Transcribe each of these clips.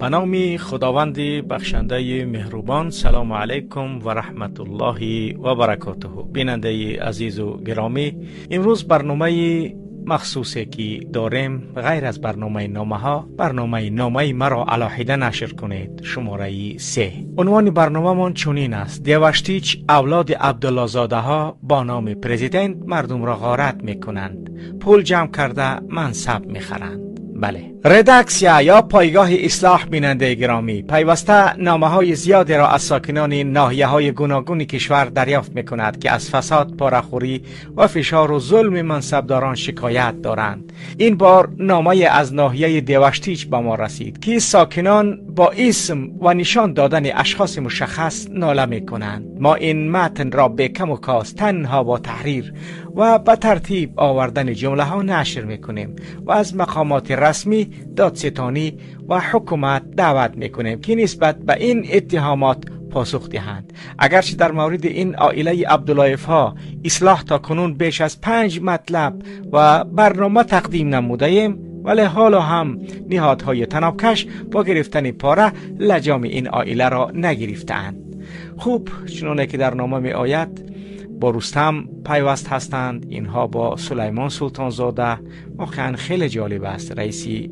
به نام خداوند بخشنده مهربان. سلام علیکم و رحمت الله و برکاته. بیننده عزیز و گرامی، امروز برنامه مخصوصی که داریم غیر از برنامه نامه ها، برنامه نامه مرا علاحده نشر کنید، شماره 3. عنوان برنامه من چنین است: دیوشتیچ اولاد عبدالله زاده ها با نام پرزیدنت مردم را غارت میکنند، پول جمع کرده منصب میخرند. بله، ردکسیا یا پایگاه اصلاح، بیننده گرامی، پیوسته نامه های زیادی را از ساکنان ناحیه های گوناگون کشور دریافت می کند که از فساد، پاره‌خوری و فشار و ظلم منصبداران شکایت دارند. این بار نامه از ناحیه دیوشتیچ به ما رسید که ساکنان با اسم و نشان دادن اشخاص مشخص ناله می کنند. ما این متن را به کم و کاست تنها با تحریر و به ترتیب آوردن جمله ها نشر می کنیم و از مقامات رسمی، دادستانی و حکومت دعوت میکنیم که نسبت به این اتهامات پاسخ دهند. اگرچه در مورد این عائله عبدالله‌ایف ها اصلاح تا کنون بیش از 5 مطلب و برنامه تقدیم نموده ایم، ولی حالا هم نهادهای تنابکش با گرفتن پاره لجام این عائله را نگرفتند. خوب، چنانه که در نامه می آید با رستم پیوست هستند، اینها با سلیمان سلطان زاده. واقعا خیلی جالب است، رئیسی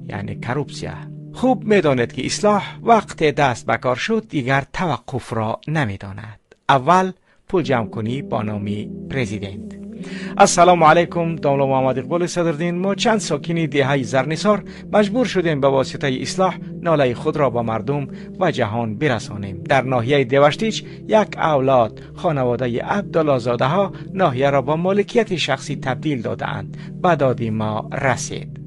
یعنی کروپسیا. خوب میداند که اصلاح وقت دست به کار شد دیگر توقف را نمیداند. اول پول جمع کنی با نامی پرزیدنت. السلام علیکم، داملا محمد اقبال صدردین. ما چند ساکن دهه زرنیسار مجبور شدیم به واسطه اصلاح ناله خود را با مردم و جهان برسانیم. در ناحیه دیوشتیچ یک اولاد خانواده عبدالله زاده ها ناحیه را با مالکیت شخصی تبدیل دادند. به داد ما رسید.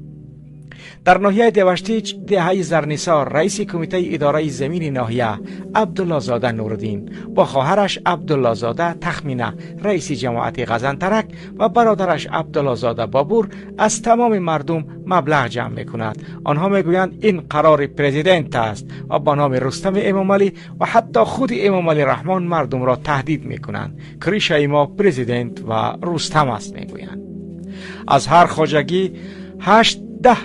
در ناحیه دیوشتیچ دهه زرنیسار رئیس کمیته اداره زمین ناحیه عبدالله زاده نوردین با خواهرش عبدالله زاده تخمینه رئیس جماعت غزنترک و برادرش عبدالله زاده بابور از تمام مردم مبلغ جمع میکند. آنها میگویند این قرار پرزیدنت است و با نام رستم امامعلی و حتی خود امامعلی رحمان مردم را تهدید میکنند. کریشه ما پرزیدنت و رستم است میگویند. از هر خواجگی 8-10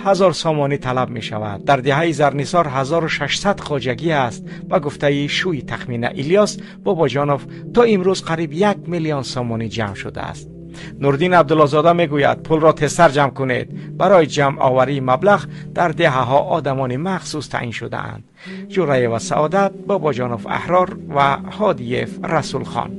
هزار سامانی طلب می شود. در دهه زرنیسار 1600 خواجگی است و گفته شوی تخمینه الیاس باباجانوف تا امروز قریب 1 میلیون سامانی جمع شده است. نوردین عبدالله زاده می گوید پول را تستر جمع کنید. برای جمع آوری مبلغ در دهه ها آدمان مخصوص تعیین شده اند: جوره و سعادت، باباجانوف احرار و هادیف رسول خان.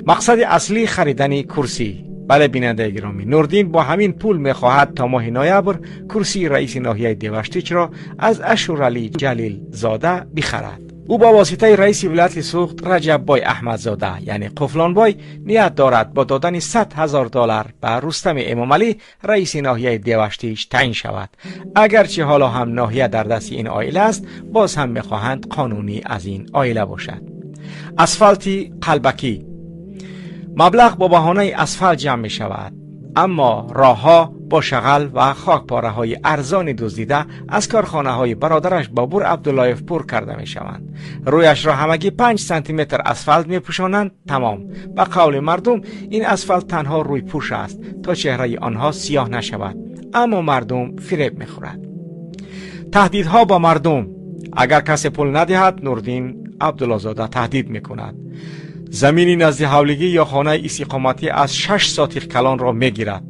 مقصد اصلی خریدن کرسی. بله بیننده گرامی، نوردین با همین پول میخواهد تا ماه نوامبر کرسی رئیس ناحیه دیوشتیچ را از اشورعلی جلیل زاده بخرد. او با واسطه رئیس ولایت سوخت رجب بای احمدزاده یعنی قفلان بای نیت دارد با دادن 100,000 دلار به رستم امامعلی رئیس ناحیه دیوشتیچ تعیین شود. اگرچه حالا هم ناحیه در دست این عائله است، باز هم میخواهند قانونی از این عائله باشد. اسفالتی قلبکی. مبلغ با بهانه اسفلت جمع می شود، اما راهها با شغل و خاک پاره های ارزان دزدیده از کارخانه های برادرش بابور عبدالله‌ایف پر کرده می شوند. رویش را همگی 5 سانتی متر اسفلت می پوشانند. تمام. به قول مردم این اسفلت تنها روی پوش است تا چهره آنها سیاه نشود، اما مردم فریب می خورد. تهدیدها با مردم. اگر کسی پول ندهد نوردین عبدالله زاده تهدید می کند. زمینی نزد حولگی یا خانه استقامتی از 6 ساتیخ کلان را میگیرد،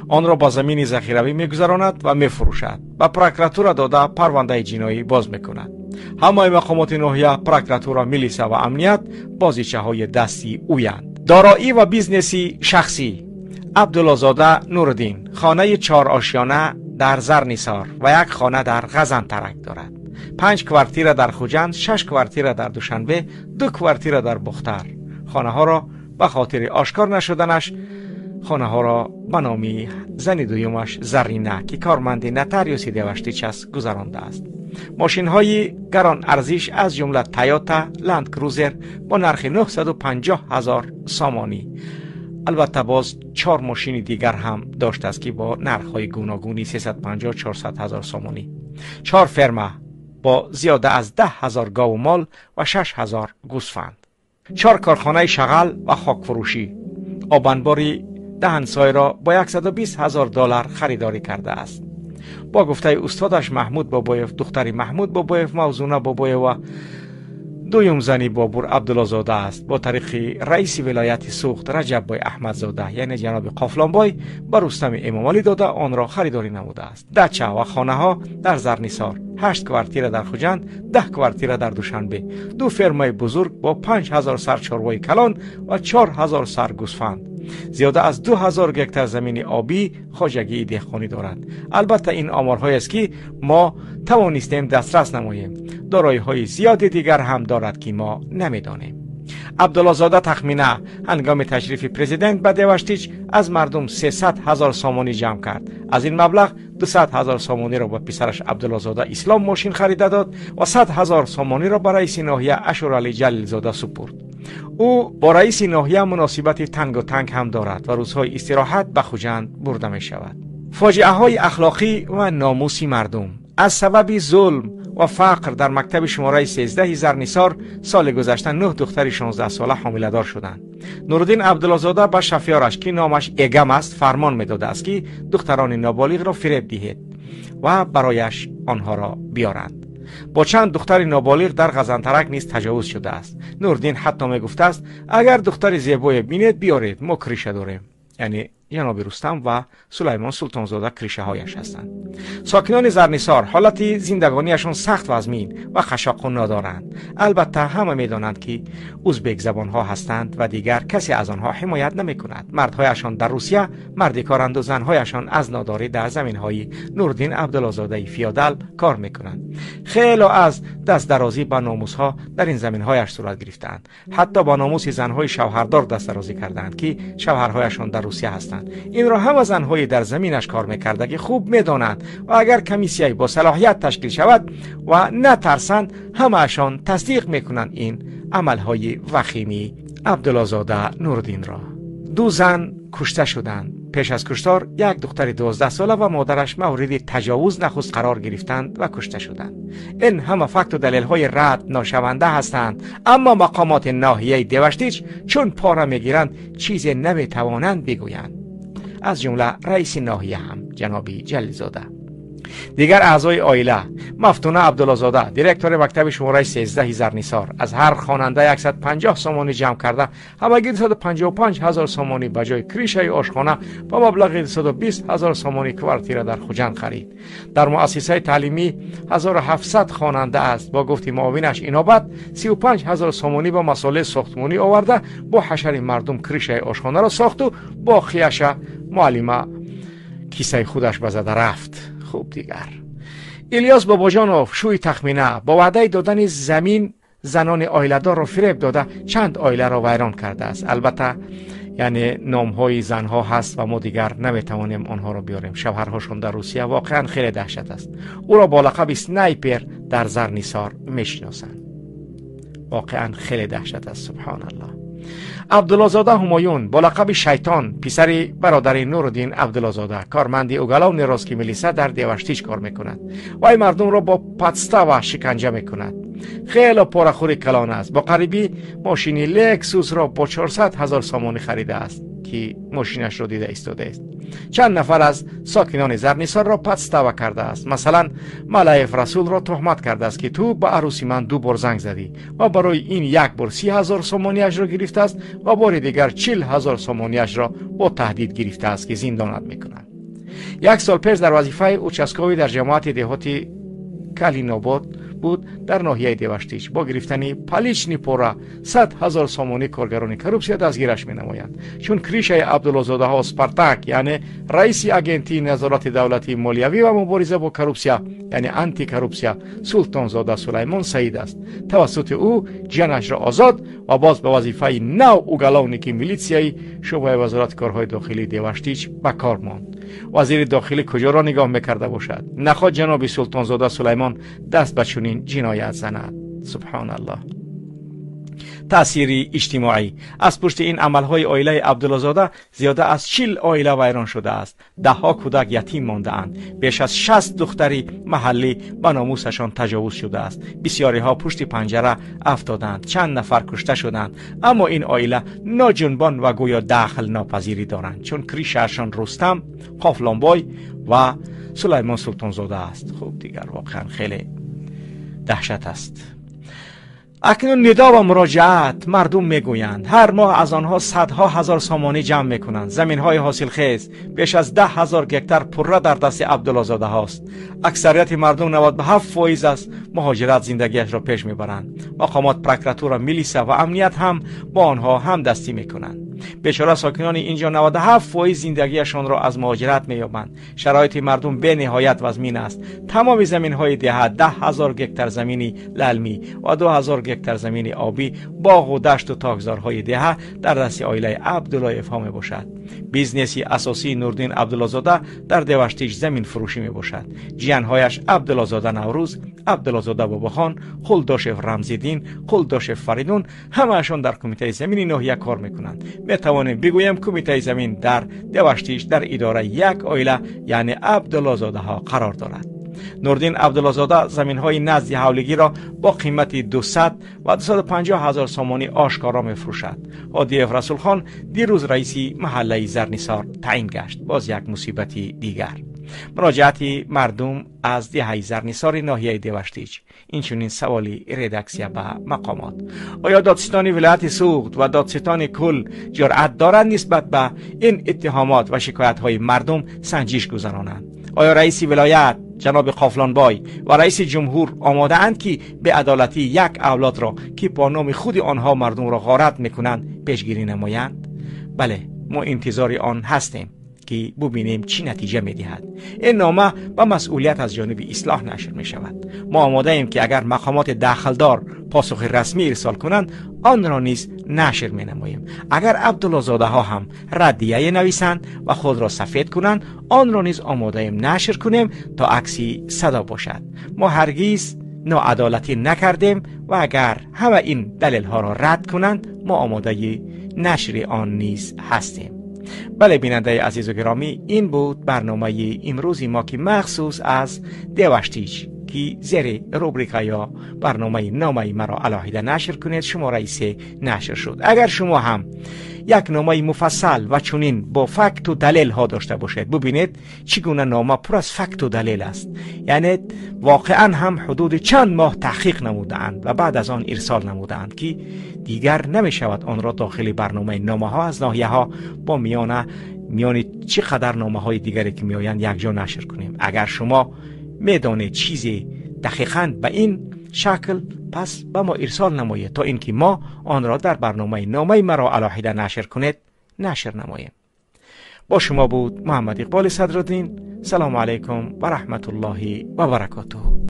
آن را با زمین ذخیروی میگذراند و میفروشد. به پروکراتورا داده پرونده جنایی باز میکند. همه مقامات ناحیه، پروکراتورا، میلیسا و امنیت بازیچه های دستی اویند. دارایی و بیزنسی شخصی. عبدالله زاده نوردین خانه 4 آشیانه در زرنیسار و یک خانه در غزنترک دارد. 5 کوارتیر در خوجند، 6 کوارتیر در دوشنبه، 2 کوارتیر در بختر. خانه ها را به خاطر آشکار نشدنش خانه ها را به نامی زن دویمش زرینه که کارمند نتاریوس دیوشتیچ است گذرانده است. ماشین های گران ارزش از جمله تایوتا لند کروزر با نرخ 950,000 سامانی. البته باز 4 ماشین دیگر هم داشته است که با نرخ های گوناگونی 350-400 هزار سامانی. 4 فرمه با زیاده از 10,000 گاو مال و 6,000 گوسفند. 4 کارخانه شغل و خاک فروشی. آبنباری دهنسای را با 120,000 دلار خریداری کرده است. Бо гуфтаи устодаш Маҳмуд Бобоев, духтари Маҳмуд Бобоев Мавзуна Бобоева дуюм зани Бобур Абдуллозода аст. Бо тариқи раиси вилояти Суғд Раҷаббой Аҳмадзода, яъне ҷаноби Қофлонбой, ба Рустами Эмомалӣ дода онро харидорӣ намудааст. Дача ва хонаҳо дар Зарнисор, 8 квартира дар Хуҷанд, 10 квартира дар Душанбе, 2 фермаи бузург бо 5000 сар чорвои калон ва 4000 сар гӯсфанд, зиёда аз 2000 гектар замини обӣ хоҷагии деҳқонӣ дорад. Албатта ин оморҳоест, ки мо тавонистем дастрас намоем. Дороиҳои зиёди дигар ҳам дорад, ки мо намедонем. Абдуллозода тахмина ҳангоми ташрифи президент ба Деваштич аз мардум 300 000 сомонӣ ҷамъ кард. Аз ин маблағ 200 000 сомониро ба писараш Абдуллозода Ислом мошин харида дод ва 100 000 сомониро ба раиси ноҳия Ашуралӣ Ҷалилзода супурд. Ӯ бо раиси ноҳия муносибати тангу танг ҳам дорад ва рӯзҳои истироҳат ба Хуҷанд бурда мешавад. Фоҷиаҳои ахлоқӣ ва номуси мардум. Аз сабаби зулм ва фақр дар мактаби шумораи 13 Зарнисор соли гузашта 9 духтари 16 сола ҳомиладор шуданд. Нуриддин Абдуллозода ба шафёраш, ки номаш Эгам аст, фармон медодааст, ки духтарони ноболиғро фиреб диҳед ва барояш онҳоро биёранд. Бо чанд духтари ноболиғ дар Ғазантарак низ таҷовуз шудааст. Нуриддин ҳатто мегуфтааст, агар духтари зебое бинед, биёред, мо криша дорем. Яъне ҷаноби Рустам ва Сулаймон Султонзода кришаҳояш ҳастанд. Сокинони Зарнисор ҳолати зиндагониашон сахт вазмин ва хашоқу надоранд. Албатта ҳама медонанд, ки узбек забонҳо ҳастанд ва дигар касе аз онҳо ҳимоят намекунад. Мардҳояшон дар Русия мардикоранд занҳояшон аз нодорӣ дар заминҳои Нуриддин Абдуллозодаи феодал кор мекунанд. Хеле аз дастдарозӣ ба номусҳо дар ин заминҳояш сурат гирифтаанд. Ҳатто ба номуси занҳои шавҳардор дастдарозӣ кардаанд, ки шавҳарҳояшон дар Русия ҳастанд. Инро ҳама занҳои дар заминаш кор мекардагӣ хуб медонанд ва агар комиссияи бо салоҳият ташкил шавад ва натарсанд, ҳамаашон тасдиқ мекунанд ин амалҳои вахими Абдуллозода Нуриддинро. 2 зан кушта шуданд. Пеш аз куштор як духтари 12 сола ва модараш мавриди таҷовуз нахуст қарор гирифтанд ва кушта шуданд. Ин ҳама факту далелҳои рад ношаванда ҳастанд, аммо мақомоти ноҳияи Деваштич чун пора мегиранд, чизе наметавонанд бигӯянд. Аз ҷумла раиси ноҳия ҳам ҷаноби Ҷалилзода. Дигар аъзои оила: Мафтуна Абдуллозода, директори мактаби шумораи 13 Зарнисор, аз ҳар хонанда 150 сомонӣ ҷамъ карда, ҳамагӣ 255 000 сомонӣ ба ҷои кришаи ошхона ба маблағи 220 000 сомонӣ квартира дар Хуҷанд харид. Дар муассисаи таълимӣ 1700 хонанда аст. Бо гуфти муовинаш Инобат, 35 000 сомонӣ ба масолеҳи сохтмонӣ оварда, бо ҳашари мардум кришаи ошхонаро сохту боқияша муаллима кисаи худаш ба зада рафт. Хуб, дигар Илёс Бобоҷонов, шӯи тахмина, бо ваъдаи додани замин занони оиладорро фиреб дода, чанд оиларо вайрон кардааст. Албатта яъне номҳои занҳо ҳаст ва мо дигар наметавонем онҳоро биёрем. Шавҳарҳошон дар Русия воқеан хеле даҳшат аст. Ӯро бо лақаби снайпер дар Зарнисор мешиносанд. Воқеан хеле даҳшат аст, субҳоналлоҳ. Абдуллозода Ҳумоюн бо лақаби Шайтон, писари бародари Нуриддин Абдуллозода, корманди уголовни розыски милиса дар Деваштич кор мекунад. Вай мардумро бо подстава шиканҷа мекунад. Хеле порахӯри калон аст. Бо қарибӣ мошини Лексусро бо 400 000 сомонӣ харидааст, ки мошинашро дида истодааст. Чанд нафар аз сокинони Зарнисорро подстава кардааст. Масалан, Малаев Расулро туҳмат кардааст, ки ту ба арӯси ман 2 бор занг задӣ ва барои ин як бор 30 000 сомониашро гирифтааст ва бори дигар 40 000 сомониашро бо таҳдид гирифтааст, ки зиндонат мекунад. Як сол пеш дар вазифаи участковӣ дар ҷамоати деҳоти Калинобод буд дар ноҳияи Деваштич. Бо гирифтани палични пора 100 000 сомонӣ коргарони коррупсия дастгираш менамоянд. Чун кришаи Абдуллозодаҳо Спартак, яъне раиси агентии назорати давлатии молиявӣ ва мубориза бо коррупсия, яъне антикоррупсия, Султонзода Сулаймон Саид аст. Тавассути ӯ ҷанашро озод ва боз ба вазифаи нав уголовники милитсияи шӯъбаи вазорати корҳои дохилии Деваштич ба кор монд. Вазири дохилӣ куҷоро нигоҳ мекарда бошад? Наход ҷаноби Султонзода Сулаймон даст ба чунин ҷиноят занад. Субҳоналлоҳ. Таъсири иҷтимоӣ. Аз пушти ин амалҳои оилаи Абдуллозода зиёда аз 40 оила вайрон шудааст. Даҳҳо кӯдак ятим мондаанд. Беш аз 60 духтари маҳаллӣ ба номусашон таҷовуз шудааст. Бисёриҳо пушти панҷара афтоданд, чанд нафар кушта шуданд. Аммо ин оила ноҷунбон ва гӯё дахл нопазирӣ доранд, чун кришаашон Рустам, Қофлонбой ва Сулаймон Султонзода аст. Хуб, дигар воқеан хеле даҳшат аст. Акнун нидо ва муроҷиат. Мардум мегӯянд ҳар моҳ аз онҳо садҳо ҳазор сомонӣ ҷамъ мекунанд. Заминҳои ҳосилхез беш аз 10,000 гектар пурра дар дасти Абдуллозодаҳост. Аксарияти мардум 97% аз муҳоҷират зиндагиашро пеш мебаранд. Мақомот, прокуратура, милиса ва амният ҳам бо онҳо ҳамдастӣ мекунанд. Бечора сокинони инҷо 97% зиндагиашонро аз муҳоҷират меёбанд. Шароити мардум бениҳоят вазмин аст. Тамоми заминҳои деҳа 10,000 гектар замини лалмӣ ва 2,000 гектар замини обӣ, боғу дашту токзорҳои деҳа дар дасти оилаи Абдуллоевҳо мебошад. Бизнеси асосии Нурдин Абдуллозода дар Деваштич заминфурӯшӣ мебошад. Ҷиянҳояш Абдуллозода Наврӯз, Абдуллозода Бобохон, Қулдошев Рамзиддин, Қулдошев Фаридун ҳамаашон дар кумитаи замини ноҳия кор мекунанд. Метавонем бигӯем кумитаи замин дар Деваштич дар идораи як оила, яъне Абдуллозодаҳо қарор дорад. Нурдин Абдуллозода заминҳои назди ҳавлигиро бо қимати 200 ва 250 ҳазор сомонӣ ошкоро мефурӯшад. Ҳодиев Расулхон дирӯз раиси маҳаллаи Зарнисор таъин гашт. Боз як мусибати дигар. Муроҷиати мардум аз деҳаи Зарнисори ноҳияи Деваштич. Инчунин саволи редаксия ба мақомот. Оё додситони вилояти Суғд ва додситони кул ҷуръат доранд нисбат ба ин иттиҳомот ва шикоятҳои мардум санҷиш гузаронанд? Оё раиси вилоят ҷаноби Қофлонбой ва раиси ҷумҳур омодаанд ки беадолатии як авлодро ки бо номи худи онҳо мардумро ғорат мекунанд пешгирӣ намоянд? Бале, мо интизори он ҳастем ки бубинем чӣ натиҷа медиҳад. Ин нома ба масъулият аз ҷониби ислоҳ нашр мешавад. Мо омодаем ки агар мақомоти дахлдор посухи расмӣ ирсол кунанд, онро низ нашр менамоем. Агар Абдуллозодаҳо ҳам раддияе нависанд ва худро сафед кунанд, онро низ омодаем нашр кунем то акси садо бошад. Мо ҳаргиз ноадолатӣ накардем ва агар ҳама ин далелҳоро рад кунанд, мо омодаи нашри он низ ҳастем. Бале, бинандаи азизу гиромӣ, ин буд барномаи имрӯзи мо ки махсус аз Деваштич ки зери рубрика ё барномаи номаи маро алоҳида нашр кунед шумораи 3 нашр шуд. Агар шумо ҳам як номаи муфассал ва чунин бо факту далелҳо дошта бошед, бубинед чӣ гуна нома пур аз факту далел аст. Яъне воқеан ҳам ҳудуди чанд моҳ таҳқиқ намудаанд ва баъд аз он ирсол намудаанд ки дигар намешавад онро дохили барномаи номаҳо аз ноҳияҳо бо миёни чӣ қадар номаҳои дигаре ки меоянд якҷо нашр кунем. Агар шумо медонед чизе дақиқан ба ин шакл, пас ба мо ирсол намоед то ин ки мо онро дар барномаи номаи маро алоҳида нашр кунед нашр намоем. Бо шумо буд Муҳаммад Иқболи Садриддин. Салому алайкум ва раҳматуллоҳи ва баракотуҳ.